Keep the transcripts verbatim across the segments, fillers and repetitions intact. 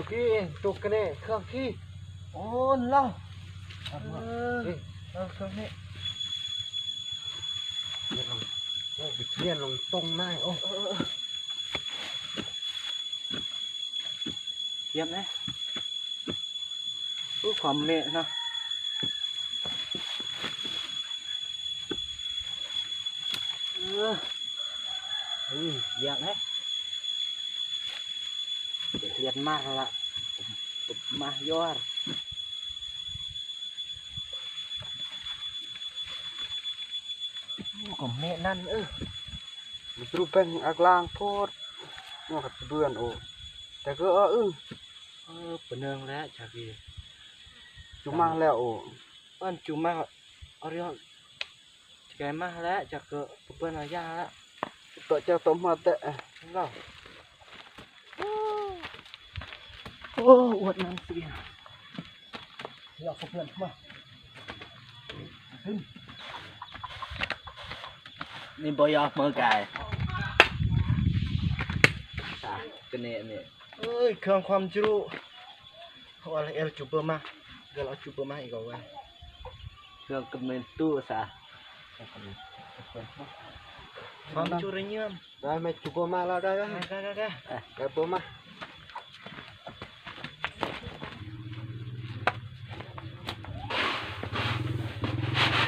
Ki, tuk kene, kang ki. Oh, lao. Apa? Eh. Lao, kang ni. Biar long, oh, biar long tong nai. Oh. Kiam, eh. Uh, kame na. Uh. Uh, liang, eh. Liang mar la. Mah yor. Uh, kame nan, eh. Mesti rupeng ak lang pot. Ngok kat sebulan, oh. Jaga, oh, eh. Oh, benang la, jaga. Cuma la, oh. Kan cuma, ori, oh. Jaga mah la, jaga beban aja la. Tok jaga tok mate, eh. Enggak. Oh, uat nang sih. Ya, kebetulan mah. Ni boyo megai. Ah, kene ni. Oi, kang kuam juru. Wala el cuba mah. Gal cuba mah iko weh. Kang kementu sa. Kuam juru nyiam. Dah, mai cuba mah la, dah, dah. Dah, dah, dah, dah. Eh, cuba mah.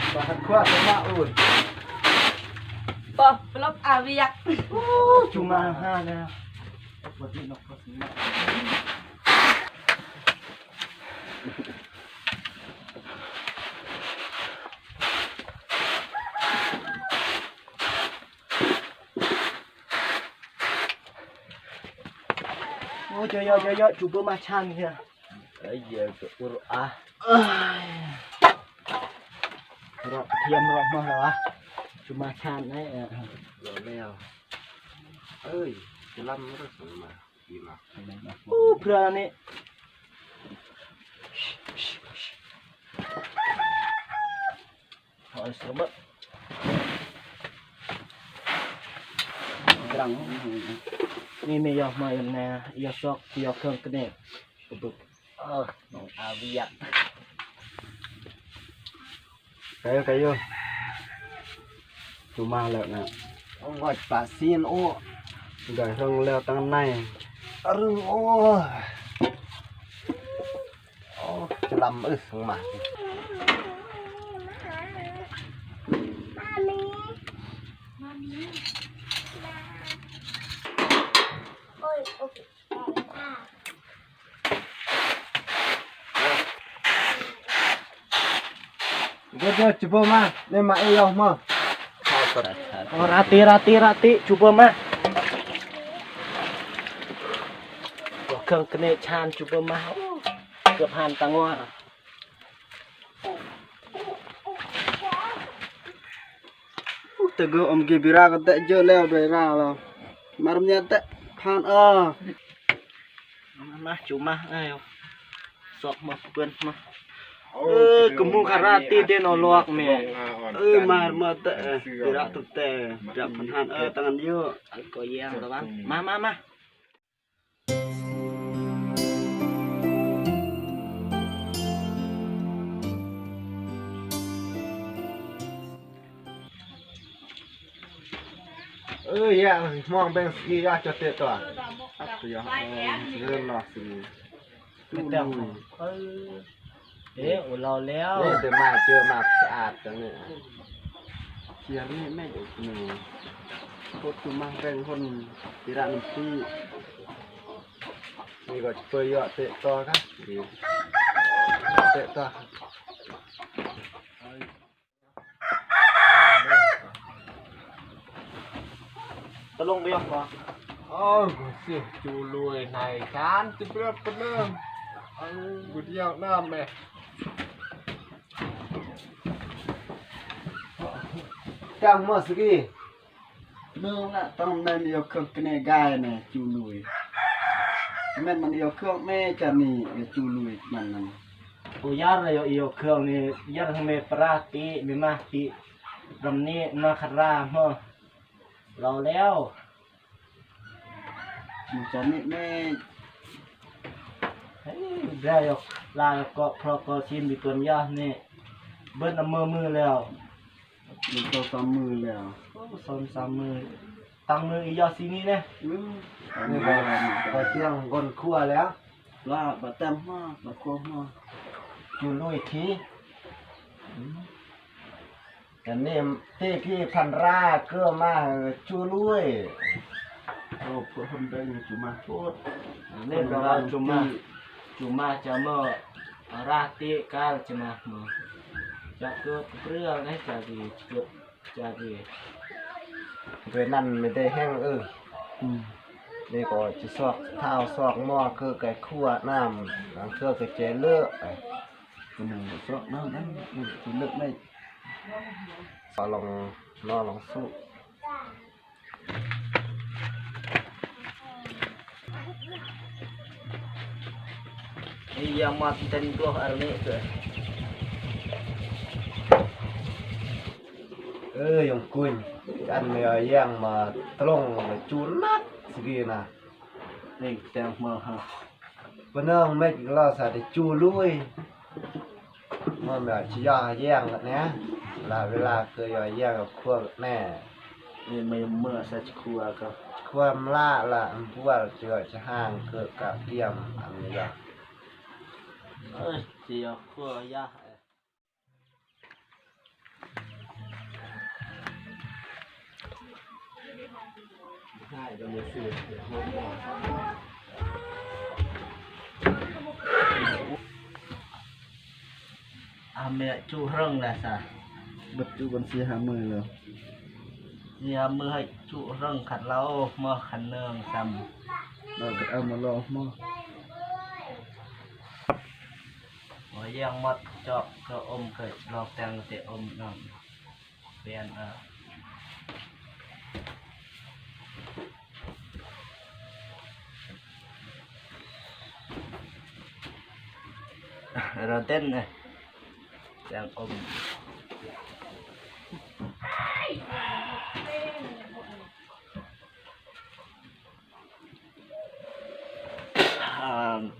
Bahan kuat, Mak, un. Bah, belum awiak. Uh, cuma ha, dah. Apa di nok pas ni? Oh, jaya, jaya, cuba macan ya. Iya, ke ur ah. Ai. Rok, diam rok mah lah. Cuma can ai, eh. Rok leo. Oi, selam terus mah. Gila. Uh, berani. Oh, serbet. Terang. Ni, ni, yo, main, eh, yo, sok, yo, keng, kene. Bebek. Oh, awiak. Kayu, kayu. Cuma lek na. Oh, ngot pasin, oh. Enggak, rong leo tangan nai. Arung, oh. Oh, celam, eh, mah. Mami. Mami. Oi, oke. Gua, gua, cuba mah, ni mah iyo mah. Oh, rati, rati, rati, cuba mah. Gua keng kene can, cuba mah. Gua han tangor. Uh, tego om ge bira ko te jo leo bira lo. Mar mia te han, ah. Mah, cuma, ayo. Sok mah, pun mah. Oh, eh, kemu karati de nolok me. Eh, mar mia te, eh, bira tu te. Bira pun han, eh, tangan yo. Alko yang, kawan. Mah, mah, mah. Ơ, ya, mong beng sigi ya cho te to. Atu ya, oh, sigi lo sigi. Ơ. Eh, u lao leo. Ni te ma che ma saat ni. Sia ni me ni. Ko tu ma beng hon tira nempi. Ni ko pe yo te to ka. Te to. Tolong biok, Pak. Oh, gusih, cului nai kan, tibrap penem. Gudiak name. Kang mos lagi. Nunga tong men yo keng kene gai ne cului. Men man yo keng me cani yo cului man nan. Uyar yo iyo keng ni, yar me perah ti, memah ti. Ram ni na kera mo. Lao leo. Mu cani me. Bra yok, la yok ko proko sim bitun yah ni. Ben meme leo. Ni ko same leo. Oh, som same. Tang me iya sini ne. Hmm. Ni ko, ko tiang gon kua leo. La, batam ma, bakua ma. Jului ki. Hmm. Kani tiki phan ra ke ma chu lui. Oh, pun hon deng chu ma put. Ni dong la chu ma. Chu ma cha mo. Ra ti kal chu ma mo. Cha ke prial ne cha di, cha ke, cha di. Về năn mày đây hang ư. Ừ. Đi có chỉ sọc thao sọc mo cứ cái khua nam, đang cứ cái chế lựa. Cái này sọc nam, nam, chỉ lựa này. Sa lòng no lòng su. Iya mat ten tuh arni ke. Ơ, yong kuny, kan mày yang ma tlong ma chu năk sigi na. Ning teng ma ha. Benang mày lo sa de chu lui. Ma mày chi ya yang ne. La vela ke ya yang khua ne. Ni mày mơ sa chi khua ka. Khua mla la mbual chi ya chi hang ke ka tiam am ya. Ơ, chi ya khua ya. Ame chu rong la sa. Bật chu con si ha mươi rồi. Si ha mươi hai chu rong khăn lau mo khăn nương sam. Rồi bật âm mà lo mo. Ôi, yang mat chok ke um ke lok tang te um nam. Pian a. Roten ne. Yang um. Um.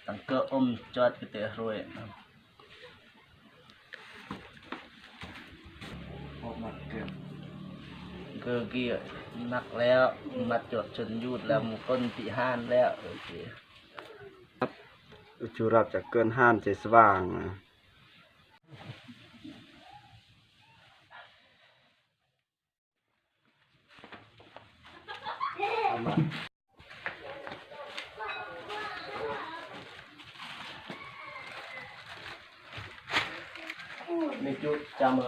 Tang ke um chot kete hrui. Gơ gi năk leo, mat chot chun yut leo, mukon ti han leo. Chu rap cha kơn han che swang. Ni chu chama.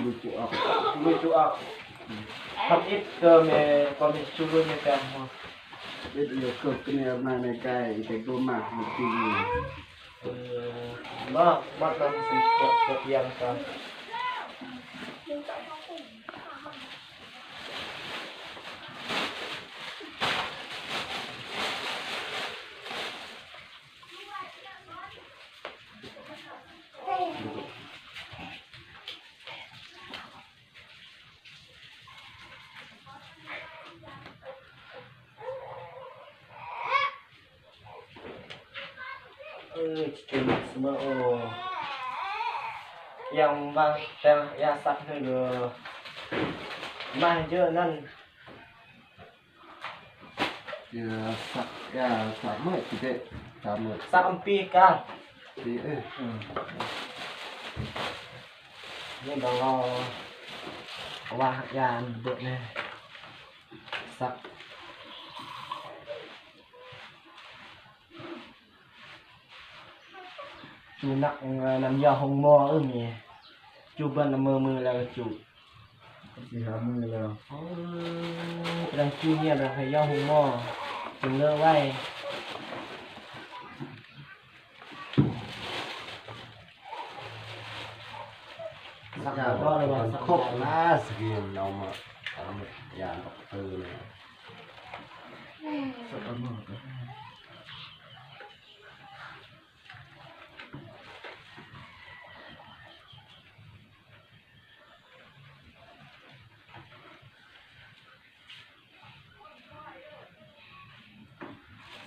Ni chu a. Ni chu a. Hap it ke me, ko me chu lu me pem ho. It yo kok kene arna ne kai, ite goma, mesti. Eh, ma, ma, kan si kuat, kuat yang kan. Ơ, chicken mix ma, ơ. Yang ma, yang, yang săk hư lơ. Ma jơ nan. Ya, săk, ya, săk ma, chicken, săk ma. Săk ampi ka. Pi, eh. Hmm. Ni dong lo. Wah, ya, bơ ne. Săk. Chu năk, ơ, năm ya hông mo ư mi. Chu bân năm mơ mơ la chu. Chi ha mơ la. Ơ, pran chu nia la phải ya hông mo. Chu lơ wai. Săk ya, bơ la, săk khop ya. Lah, segi nau ma. Anu, ya, nau tơ ne. Săk anu.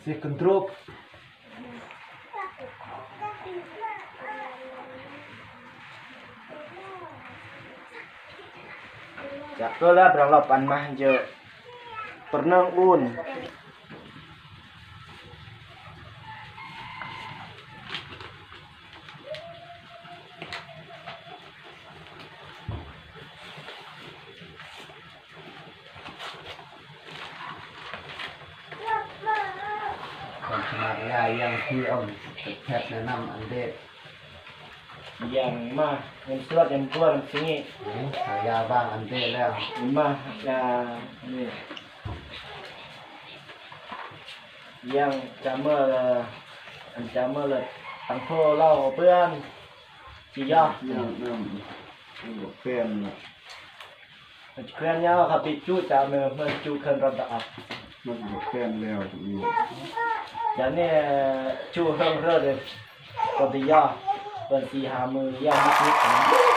Si kendruk. Cakep lah, berapa pan mah jo. Pernah un. Kon cuma ya, yang si om, tetap nanam ande. Yang mah, yang surat, yang keluar, yang sini. Hmm, ya bang, ande lah. Mah, ya, ini. Yang cama lah, yang cama lah, tangko lau, apaan? Iya. Yang enam. Yang pen lah. Kuen nya ka bi chu cha me, me chu kuen rada a. Mas pen leo. Jani chu hong ro de. Ko de ya. Kon si ha me ya mas ni.